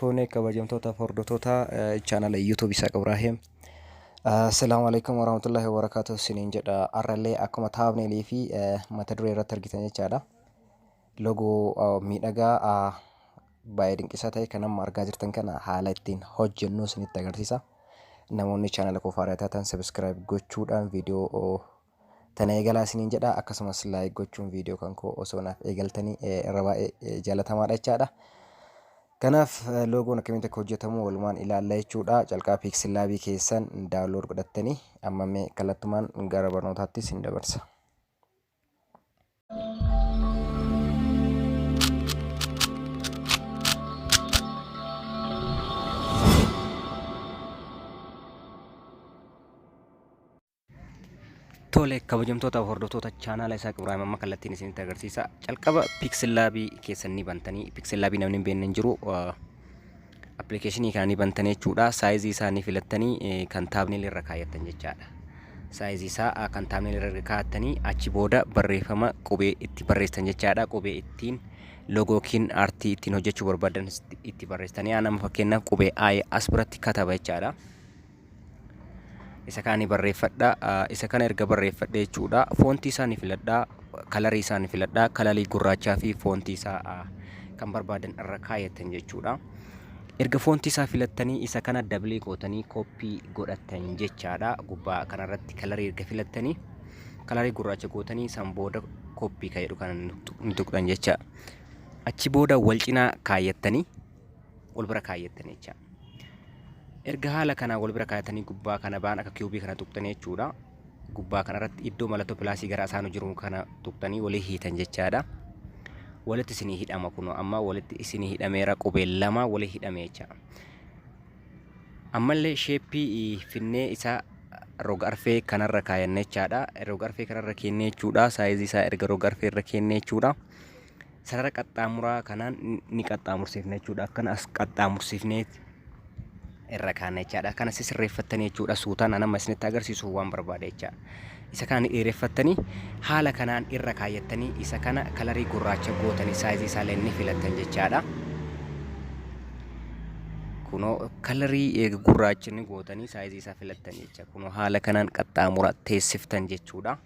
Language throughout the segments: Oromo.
fuune, kabajamtoota hordoftoota chaanala YouTube Isaaq Ibraahim. Assalaamu alaikum warahmatullahi wabarakatuh isiniin jedha. Har'allee akkuma thumbnailii fi mata duree irratti argitan jechaadha. Logoo miidhagaa baay'ee dinqisaa ta'e kan amma argaa jirtan kana haala ittiin hojjennu isinitti agarsiisa. Namoonni chaanala koo haaraa taatan subscribe gochuudhaan viidiyoo tana eegalaa isiniin jedha. Akkasumas like gochuun viidiyoo kan koo osoo naaf eegaltanii irra baay'ee jaalatamaadha jechaadha. Kanaaf loogoon akkamitti akka hojjetamu walumaan ilaalla jechuudha. Calqaa PixelLab keessan download godhattanii amma mee kallattumaan gara barnootaatti isin dabarsa. Tole, kabajamtoota hordoftoota chaanaala Isaaq Ibraahim, amma kallattiin isinitti agarsiisa. Calqaba PixelLab keessan ni bantanii. PixelLab namni hin beekne hin jiru. Appilikeeshinii kana ni bantanii jechuudha. Saayizii isaa ni filattanii kan thumbnail irra kaayyattan jechaadha. Saayizii isaa kan thumbnail irra kaa'attanii achi booda barreeffama qubee itti barreessitan jechaadha. Qubee ittiin loogoo yookiin aartii ittiin hojjechuu barbaadan itti barreessitanii, nama fakkeenyaaf qubee I as biratti kataba jechaadha. Isa kana ni barreeffadha. Isa kana erga barreeffadhe jechuudha. Foontii isaa ni filadha. Kalarii isaa ni filadha. Kalarii gurraachaa fi foontii isaa kan barbaadan irra kaayyattan jechuudha. Erga foontii isaa filattanii isa kana double gootanii copy godhattan jechaadha. Gubbaa kanarratti kalarii erga filattanii kalarii gurraacha gootanii san booda copy kan jedhu kana ni tuqxan jecha. Achi booda wal cinaa kaayyattanii wal bira kaayyattan jecha. Erga haala kanaan wal bira kaayatanii gubbaa kana ba'an akka kiubii kana tuqxanii jechuudha. Gubbaa kanarratti iddoo mallattoo pilaasii gara isaanu jiru kana tuqxanii walii hiitan jechaadha. Walitti isinii hidhama, kunoo amma walitti isinii hidhameera, qubee lama walii hidhame jecha. Ammallee sheeppii finnee isa roga arfee kanarra kaayanna jechaadha. Roga arfee kanarra kennee jechuudha. Saayizii isaa erga roga arfee irra kennee jechuudha. Sarara qaxxaamuraa kanaan ni qaxxaamursiifna jechuudha. Akkana as qaxxaamursiifnee irra kaanna jechaadha. Kana sirreeffattanii jechuudha. Suutaan an amma isinitti agarsiisuuf waan barbaade jecha. Isa kana ni dheereffattanii haala kanaan irra kaayyattanii isa kana kalarii gurraacha gootanii saayizii isaallee ni filattan jechaadha. Kunoo kalarii gurraacha ni gootanii saayizii isaa filattan jecha. Kunoo haala kanaan qaxxaamura teessiftan jechuudha.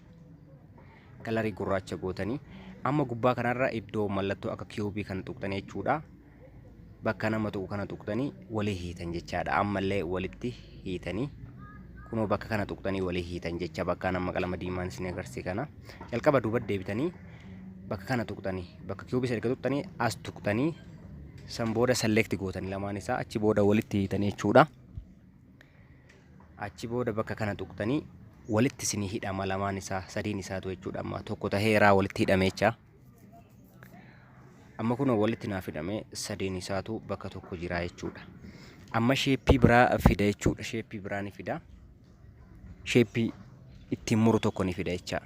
Kalarii gurraacha gootanii amma gubbaa kanarra iddoo mallattoo akka kiubii kana tuqxanii jechuudha. Bakka nama tuqu kana tuqxanii walii hiitan jechaadha. Ammallee walitti hiitanii kunoo bakka kana tuqxanii walii hiitan jecha, bakka nama qalama diimaan isin agarsiise kana. Jalqaba duuba deebitanii bakka kana tuqxanii, bakka kiubii erga tuqxanii as tuqxanii, san booda select gootanii lamaan isaa achi booda walitti hiitanii jechuudha. Achi booda bakka kana tuqxanii walitti isinii hidhama lamaan isaa, sadiin isaatu jechuudha. Amma tokko taheeraa walitti hidhame jecha. Amma kun walitti naaf hidhame, sadeen isaatu bakka tokko jira jechuudha. Amma sheeppii biraa fida jechuudha. Sheeppii biraa ni fida. Sheeppii ittiin muru tokko ni fida jecha.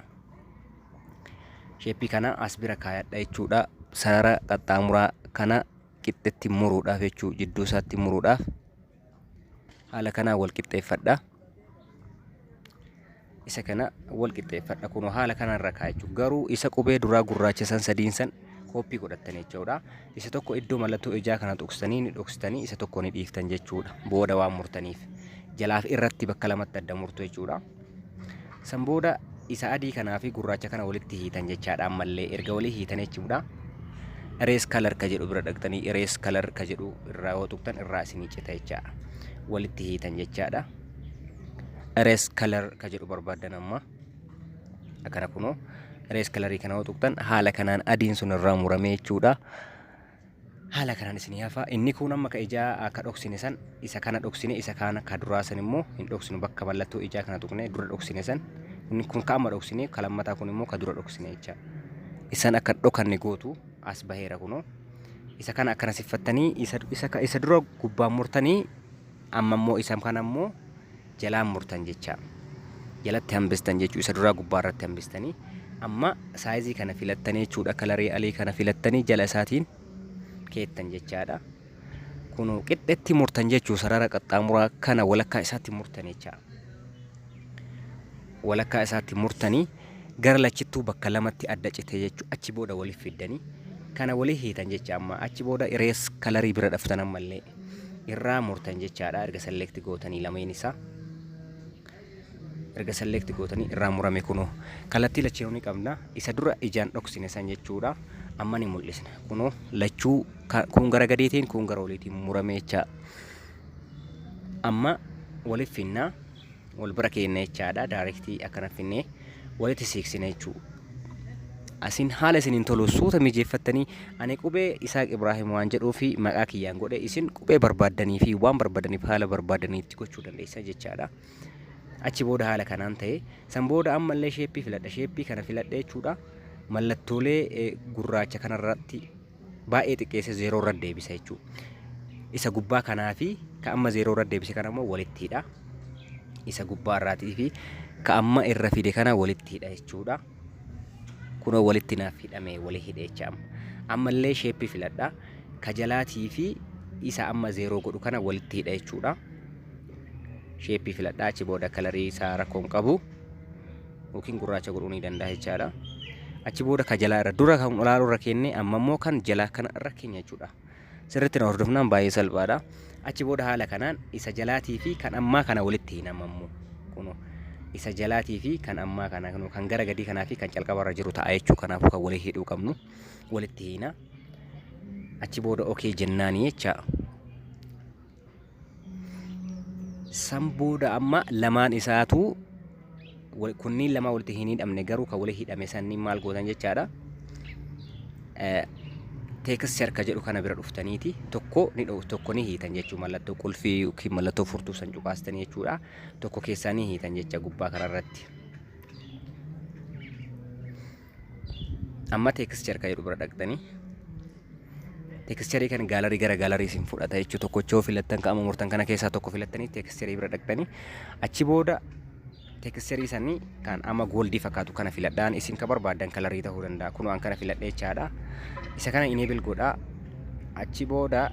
Sheeppii kana as bira kaayadha jechuudha. Sarara qaxxaamuraa kana qixxetti muruudhaaf jechuu, jidduu isaatti muruudhaaf haala kanaan wal qixxeeffadha. Isa kana wal qixxeeffadha, kunoo haala kanarra kaa'a jechuudha. Garuu isa qubee duraa gurraacha san sadiin san kooppii godhattan jechuudha. Isa tokko iddoo mallattoo ijaa kana tuqsanii ni dhoksitanii, isa tokko ni dhiiftan jechuudha. Booda waan murtaniif jalaaf irratti bakka lamatti adda murtu jechuudha. San booda isa adii kanaa fi gurraacha kana walitti hiitan jechaadha. Ammallee erga walii hiitan jechuudha. Erase color ka jedhu bira dhaqxanii erase color ka jedhu irraa yoo tuqxan irraa isinii cita jechaadha. Walitti hiitan jechaadha. Erase color ka jedhu barbaaddan amma. Akkana kunoo erase colorii kana yoo tuqxan haala kanaan adiin sun irraa muramee jechuudha. Haala kanaan isinii hafa. Inni kun amma ka ijaa akka dhoksine san, isa kana dhoksine, isa kana ka duraa san immoo hin dhoksinu, bakka mallattoo ijaa kana tuqne dura dhoksine san. Inni kun ka amma dhoksine, ka lammataa kun immoo ka dura dhoksine jecha. Isan akka dhokanne gootu as baheera kunoo. Isa kana akkana siffattanii isa dura gubbaan murtanii, amma immoo isa kana immoo jalaan murtan jecha. Jalatti hambistan jechuu, isa duraa gubbaa irratti hambistanii amma saayizii kana filattanii jechuudha. Kalarii alii kana filattanii jala isaatiin keettan jechaadha. Kun qixxetti murtan jechuu, sarara qaxxaamuraa kana walakkaa isaatti murtan jecha. Walakkaa isaatti murtanii gara lachittuu bakka lamatti adda cite jechuu, achi booda waliif fiddanii kana walii hiitan jecha. Amma achi booda erase colorii bira dhaftan ammallee. Irraa murtan jechaadha erga select gootanii lameen isaa. Erga select gootanii irraa murame kunoo. Kallattii lacheenuu ni qabna. Isa dura ijaan dhoksine san jechuudha. Amma ni mul'isna. Kunoo lachuu kun gara gadiitiin kun gara oliitiin murame jecha. Amma walitti finnaa wal bira keenna jechaadha. Directii akkana finnee walitti siiksina jechuudha. Asin haala isiniin tolu suuta mijeeffattanii ani qubee Isaaq Ibraahim waan jedhuu fi maqaa kiyyaan godhe isin qubee barbaaddanii fi waan barbaaddaniif haala barbaaddaniitti gochuu dandeessan jechaadha. Achi booda haala kanaan ta'e san booda ammallee shapeii filadha. Shapeii kana filadhe jechuudha. Mallattoolee gurraacha kanarratti baay'ee xiqqeesse zeeroo irra deebisa jechuudha. Isa gubbaa kanaa fi ka amma zeeroo irra deebise kana immoo walitti hidha. Isa gubbaa irraatii fi ka amma irra fide kana walitti hidha jechuudha. Kunoo walitti naaf hidhame wali hidhe jecha amma. Ammallee shapeii filadha. Ka jalaatii fi isa amma zeeroo godhu kana walitti hidha jechuudha. Shapeii filadha. Achi booda colorii isaa rakkoon qabu yookiin gurraacha godhuu ni danda'a jechaadha. Achi booda ka jalaa irra dura kan olaaluu irra kenne amma immoo kan jalaa kana irra keenya jechuudha. Sirriitti na hordofnaan baay'ee salphaadha. Achi booda haala kanaan isa jalaatii fi kan ammaa kana walitti hinama immoo. Kunoo isa jalaatii fi kan ammaa kana kan gara gadii kanaa fi kan calqabarra jiru ta'a jechuu kanaafuu kan walii hidhuu qabnu walitti hina. Achi booda okay jennaanii jecha. San booda amma lamaan isaatu kunniin lamaan walitti hin hidhamne garuu kan walii hidhame sanniin maal gootan jechaadha. Texture ka jedhu kana bira dhuftaniiti tokko ni dho'u tokko ni hiitan jechuu mallattoo qulfii yookiin mallattoo furtuu san cuqaastanii jechuudha. Tokko keessaa ni hiitan jecha gubbaa kanarratti. Amma texture ka jedhu bira dhaqxanii textureii kan gallery gara gallery isin fudhata jechuu tokkochoo filattan qaama murtan kana keessaa tokko filattanii textureii bira dhaqxanii achi booda textureii sanii kan amma goldii fakkaatu kana filadhaan isin ka barbaaddan colorii ta'uu danda'a kun waan kana filadhe jechaadha. Isa kana enable godhaa achi booda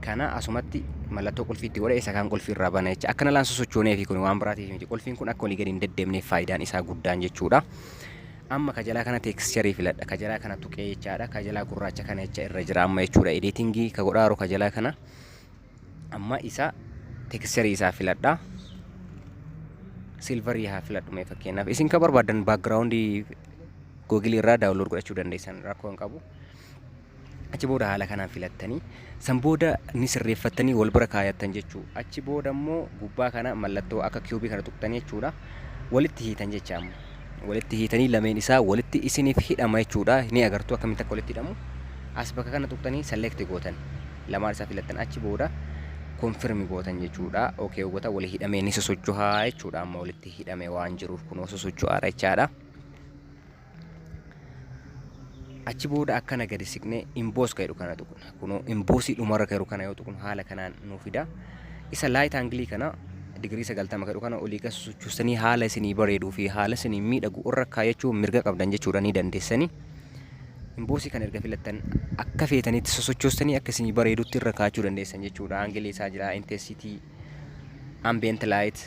kana asumatti mallattoo qulfiitti godhe isa kaan qulfii irraa bana jecha akkana laan sosochoonee fi kun waan biraatiif miti qulfiin kun akka walii gadi hin deddeemneef faayidaan isaa guddaan jechuudha. Amma ka jalaa kana textureii filadha ka jalaa kana tuqee jechaadha ka jalaa gurraacha kana jecha irra jira amma jechuudha editingii ka godhaaru ka jalaa kana amma isa textureii isaa filadha. Silverii haa filadhu mee fakkeenyaaf isin ka barbaadan backgroundii Google irraa download godhachuu dandeessan rakkoo hin qabu. Achi booda haala kanaan filattanii san booda ni sirreeffattanii wal bira kaayattan jechuu. Achi booda immoo gubbaa kana mallattoo akka cubeii kana tuqxanii jechuudha. Walitti hiitan jecha amma. Walitti hiitanii lameen isaa walitti isiniif hidhama jechuudha. Ni agartuu akkamitti akka walitti hidhamu. As bakka kana tuqxanii select gootan. Lamaan isaa filattan achi booda confirm gootan jechuudha. Okay goota walii hidhamee ni sosocho'aa jechuudha. Amma walitti hidhame waan jiruuf kunoo sosocho'aadha jechaadha. Achi booda akkana gadi siqnee emboss ka jedhu kana tuqna. Kunoo embossii dhumarra ka jedhu kana yoo tuqnu haala kanaan nuu fida. Isa light angleii kana digirii 90 ka jedhu kana olii gad sosochoostanii haala isinii bareeduu fi haala isinii miidhagu irra kaayachuu mirga qabdan jechuudha ni dandeessanii. Embossii kana erga filattan akka feetanitti sosochoostanii akka isinii bareedutti irra kaachuu dandeessan jechuudha. Angleii isaa jira, intensity, ambient light,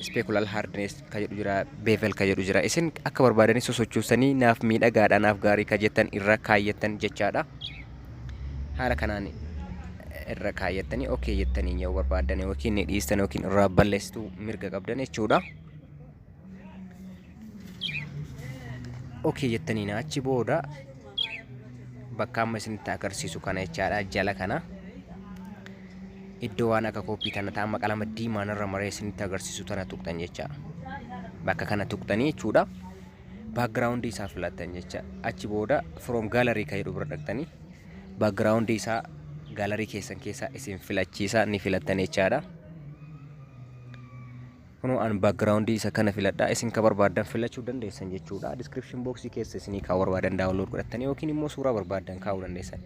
specular hardness ka jedhu jira, bevel ka jedhu jira. Isin akka barbaadanii sosochoostanii naaf miidhagaadha, naaf gaarii ka jettan irra kaayyattan jechaadha. Haala kanaan irra kaayyattanii okay jettanii yoo barbaadan yookiin ni dhiistan yookiin irraa balleessituu mirga qabdan jechuudha. Okay jettanii achi booda bakka amma isinitti agarsiisu kana jechaadha jala kana. Iddoo waan akka kooppii tana ta'an qalama diimaan irra maree isinitti agarsiisu tana tuqxan jecha. Bakka kana tuqxanii jechuudha. Backgroundii isaa filattan jecha. Achi booda from gallery kan jedhu bira dhaqxanii backgroundii isaa gallery keessan keessaa isin filachiisa ni filattan jechaadha. Kunoo an backgroundii isa kana filadha. Isin ka barbaaddan filachuu dandeessan jechuudha. Description boxii keessa isinii kaa'uu barbaadan download godhattanii yookiin immoo suuraa barbaaddan kaa'uu dandeessan.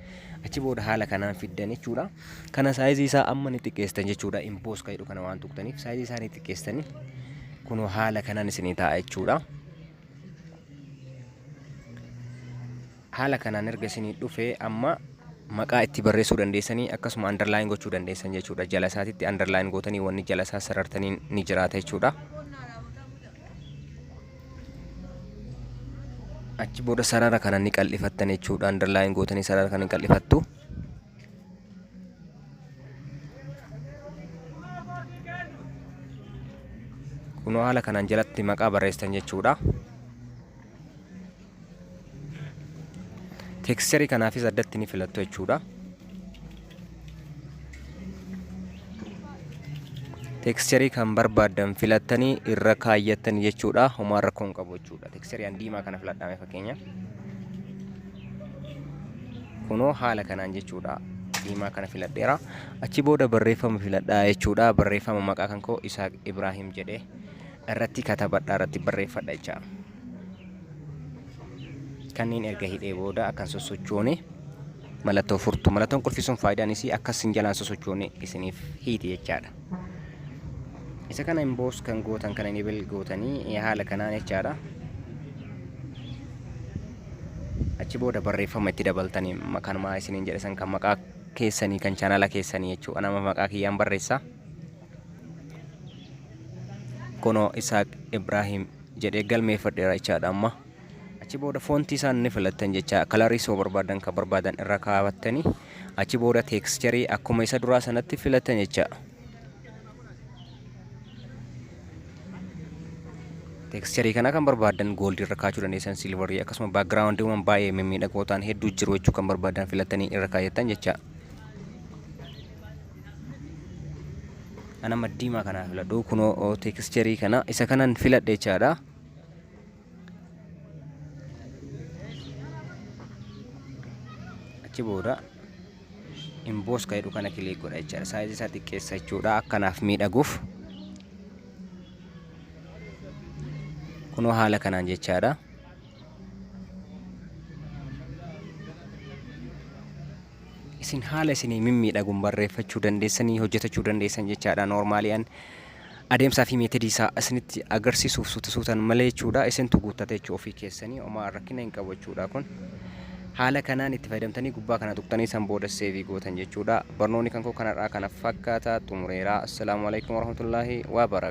Achi booda haala kanaan fiddan jechuudha. Kana sizeii isaa amma ni xiqqeessitan jechuudha. Emboss ka jedhu kana waan tuqxaniif sizeii isaa ni xiqqeessitanii kunoo haala kanaan isinii ta'a jechuudha. Haala kanaan erga isinii dhufee amma maqaa itti barreessuu dandeessanii akkasuma underline gochuu dandeessan jechuudha. Jala isaatitti underline gootanii wanni jala isaa sarartanii ni jiraata jechuudha. Achi booda sarara kana ni qal'ifattan jechuudha. Underline gootanii sarara kana ni qal'ifattu. Kunoo haala kanaan jalatti maqaa barreessitan jechuudha. Texture kanaafis addatti ni filattu jechuudha. Texture kan barbaaddan filattanii irra kaayyattan jechuudha. Homaa rakkoo hin qabu jechuudha. Texture an diimaa kana filadhaame fakkeenya. Kunoo haala kanaan jechuudha. Diimaa kana filadheera. Achi booda barreeffama filadhaa jechuudha. Barreeffama maqaa kan koo Isaaq Ibraahim jedhee irratti katabadhaa, irratti barreeffadha jecha. Kanneen erga hidhee booda akkan sossochoone mallattoo furtuu. Mallattoon qulfii sun faayidaan isii akka isin jalaan sossochoone isiniif hiiti jechaadha. Isa kana emboss kan gootan kana enable gootanii haala kanaan jechaadha. Achi booda barreeffama itti dabaltanii kanumaa isiniin jedhe san kan maqaa keessanii kan chaanala keessanii jechuudha. Nama maqaa kiyyaan barreessa. Kunoo Isaaq Ibraahim jedhee galmeeffadheera jechaadha amma. Achi booda foontii isaan ni filattan jecha, kalarii soo barbaadan kan barbaadan irra kaawwattanii, achi booda teeksticharii akkuma isa duraa sanatti filattan jecha. Teeksticharii kana kan barbaadan gooldii irra kaachuu dandeessan, silvarii, akkasuma baakgiraawundiiwwan baay'ee mimmiidhagoo ta'an hedduu jiru jechuu, kan barbaadan filattanii irra kaayyattan jecha. Anama diimaa kanaa filadhu, kunoo teeksticharii kana isa kanan filadhe jechaadha. Achi booda emboss kan jedhu kana click godha jechaadha. Saayizii isaa xiqqeessa jechuudha akkanaaf miidhaguuf. Kunoo haala kanaan jechaadha. Isin haala isinii mimmiidhaguun barreeffachuu dandeessanii hojjetachuu dandeessan jechaadha. Normally an adeemsaa fi meetodii isaa isinitti agarsiisuuf suuta suutan malee jechuudha. Isintu guuttate jechuu ofii keessanii homaa rakkina hin qabu jechuudha kun. Haala kanaan itti fayyadamtanii gubbaa kana tuqxanii san booda save gootan jechuudha. Barnoonni kan koo kanarraa kana fakkaata, xumureera. Assalaamu alaikum warahmatullaahi wabarakatuh.